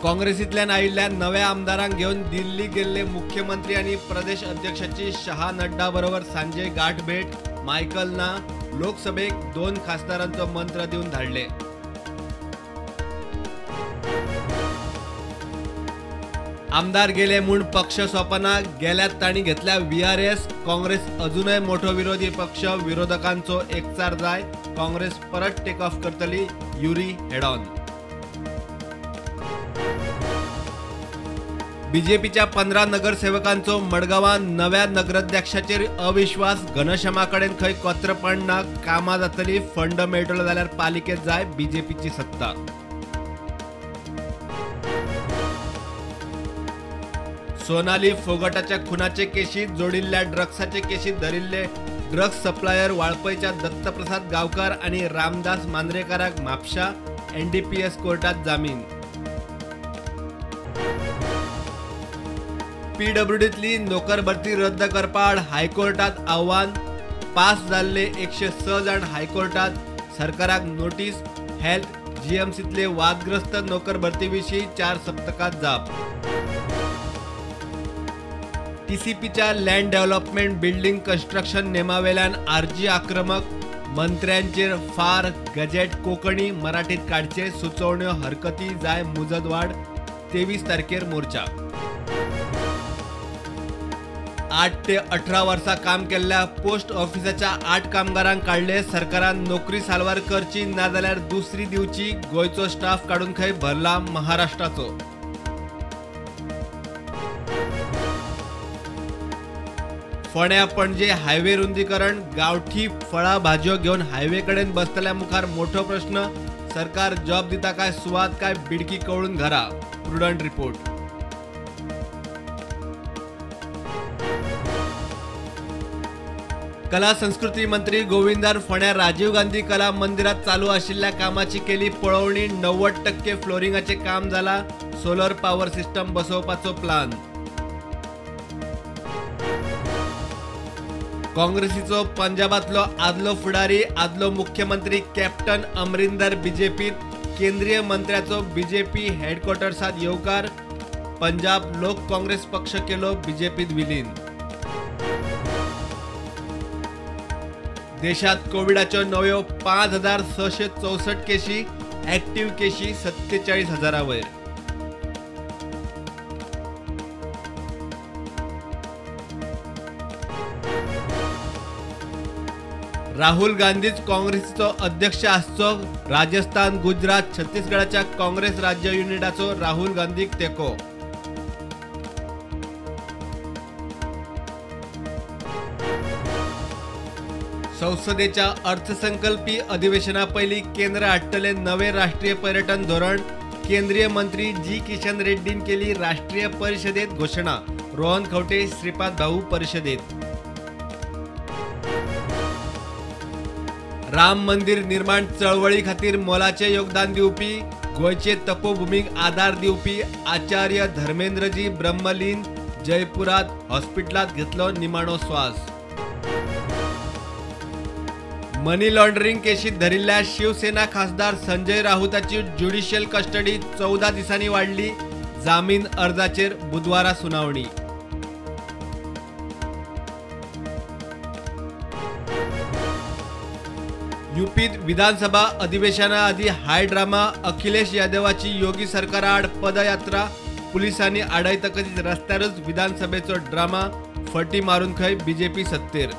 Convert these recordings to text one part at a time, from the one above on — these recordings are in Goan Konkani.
काँग्रेसींतल्यान आयिल्ल्या नव्या आमदारांक घेवन दिल्ली गेल्ले मुख्यमंत्री आनी प्रदेश अध्यक्षाची शहा नड्डा बरोबर सांजे गाठभेट. मायकल ना लोकसभेक 2 खासदारांचो मंत्र दिवन धाडले. आमदार गेले म्हूण पक्ष सोंपना, गेल्यात तांणी घेतल्या व्हीआरएस. काँग्रेस अजूनय मोठो विरोधी पक्ष, विरोधकांचो एकचार जाय. काँग्रेस परत टेक ऑफ करतली. Yuri head on. बीजेपीच्या 15 नगरसेवकांचो मडगांवां नव्या नगराध्यक्षाचेर अविश्वास. घनश्यामा कडेन खंय कोत्रपण ना, कामां जातली, फंड मेळटलो जाल्यार पालिकेत जाय बीजेपीची सत्ता. सोनाली फोगटाच्या खुनाचे केशीत जोडिल्ल्या ड्रग्साचे केशीत धरिल्ले ड्रग्स सप्लायर वाळपयच्या दत्तप्रसाद गांवकार आनी रामदास मांद्रेकाराक म्हापशा एनडीपीएस कोर्टात जामीन. पीडब्ल्यूडीतली नोकर भरती रद्द करपाआड हायकोर्टात आव्हान. पास जाल्ले 106 जाण हायकोर्टात. सरकाराक नोटीस. हेल्थ जीएमसीतले वादग्रस्त नोकर भरती विशीं 4 सप्तकात जाप. टीसीपीच्या लँड डेव्हलपमेंट बिल्डिंग कन्स्ट्रक्शन नेमावेल्यान आरजी आक्रमक. मंत्र्यांचेर फार. गजेट कोंकणी मराठीत काडचे, सुचोवण्यो हरकती जाय मुजतवाड. 23 तारखेर मोर्चा. 8 ते 18 वर्सां काम केल्ल्या पोस्ट ऑफिसाच्या 8 कामगारांक काडले. सरकारान नोकरी साल्वार करची ना जाल्यार दुसरी दिवची. गोंयचो स्टाफ काडून खंय भरला महाराष्ट्राचो. फोंड्या पणजे हायवे रुंदीकरण. गांवठी फळां भाजयो घेवन हायवे कडेन बसतल्या मुखार मोठो प्रश्न. सरकार जॉब दिता काय सुवात काय बिडकी कवळून घरा. Prudent report. कला संस्कृती मंत्री गोविंदान फोंड्या राजीव गांधी कला मंदिरात चालू आशिल्ल्या कामाची केली पळोवणी. 90% फ्लोरिंगाचे काम जाला. सोलर पॉवर सिस्टम बसोवपाचो प्लान. काँग्रेसीचो पंजाबातलो आदलो फुडारी, आदलो मुख्यमंत्री कॅप्टन अमरिंदर बीजेपीत. केंद्रीय मंत्र्याचो बीजेपी हेडक्वॉर्टर्सात येवकार. पंजाब लोक काँग्रेस पक्ष केलो बीजेपीत विलीन. देशात कोविडाच्यो नव्यो 5664 केशी, ऍक्टिव्ह केशी 47,000 वयर. राहुल गांधीच काँग्रेसीचो अध्यक्ष आसचो. राजस्थान, गुजरात, छत्तीसगडाच्या काँग्रेस राज्य युनिटाचो राहुल गांधीक तेंको. संसदेच्या अर्थसंकल्पी अधिवेशना पयलीं केंद्र हाडटले नवे राष्ट्रीय पर्यटन धोरण. केंद्रीय मंत्री जी किशन रेड्डीन केली राष्ट्रीय परिशदेत घोशणा. रोहन खंवटे, श्रीपाद भाऊ परिशदेत. राम मंदिर निर्माण चळवळी खातीर मोलाचे योगदान दिवपी, गोंयचे तपोभूमीक आदार दिवपी आचार्य धर्मेंद्रजी ब्रह्मलीन जयपुरात हॉस्पिटलांत घेतलो निमाणो श्वास. मनी लॉन्ड्रिंग केशीत धरिल्ल्या शिवसेना खासदार संजय राऊताची ज्युडिशियल कस्टडी 14 दिसांनी वाडली. जामीन अर्जाचेर बुधवारा सुनावणी. यूपीत विधानसभा अधिवेशना आदी हाय ड्रामा. अखिलेश यादवाची योगी सरकाराआड पदयात्रा. पुलिसांनी आडायतकच रस्त्यारच विधानसभेचो ड्रामा. फटी मारून खंय बीजेपी सत्तेर.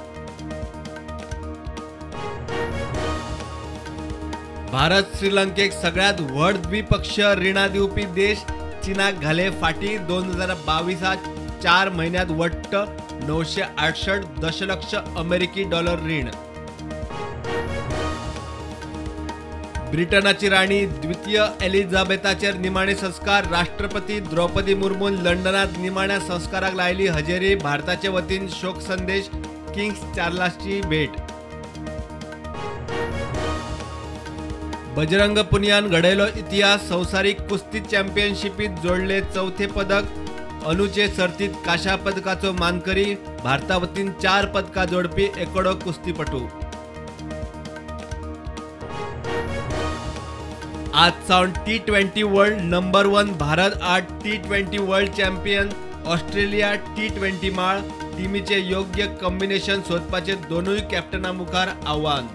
भारत श्रीलंकेक सगळ्यात व्हड द्विपक्षीय रिणां दिवपी देश. चीनाक घाले फाटी. 2022 4 म्हयन्यांत वट्ट 968 दशलक्ष अमेरिकी डॉलर रीण. ब्रिटनाची राणी द्वितीय एलिझाबेथाचेर निमाणे संस्कार. राष्ट्रपती द्रौपदी मुर्मून लंडनात निमाण्या संस्काराक लायली हजेरी. भारताचे वतीन शोक संदेश. किंग्स चार्ल्सची भेट. बजरंग पुनियान घडयलो इतिहास. संवसारीक कुस्ती चॅम्पियनशिपीत जोडले 4थे पदक. अनुचे सर्तीत कांश्या पदकाचो मानकरी. भारता वतीन 4 पदकां जोडपी एकोडो कुस्तीपटू. आज सावन T20 world number 1 Bharat आड T20 world champion Australia T20 माळ. टिमीचे योग्य कॉम्बिनेशन सोदपाचे दोनूय कॅप्टना मुखार आव्हान.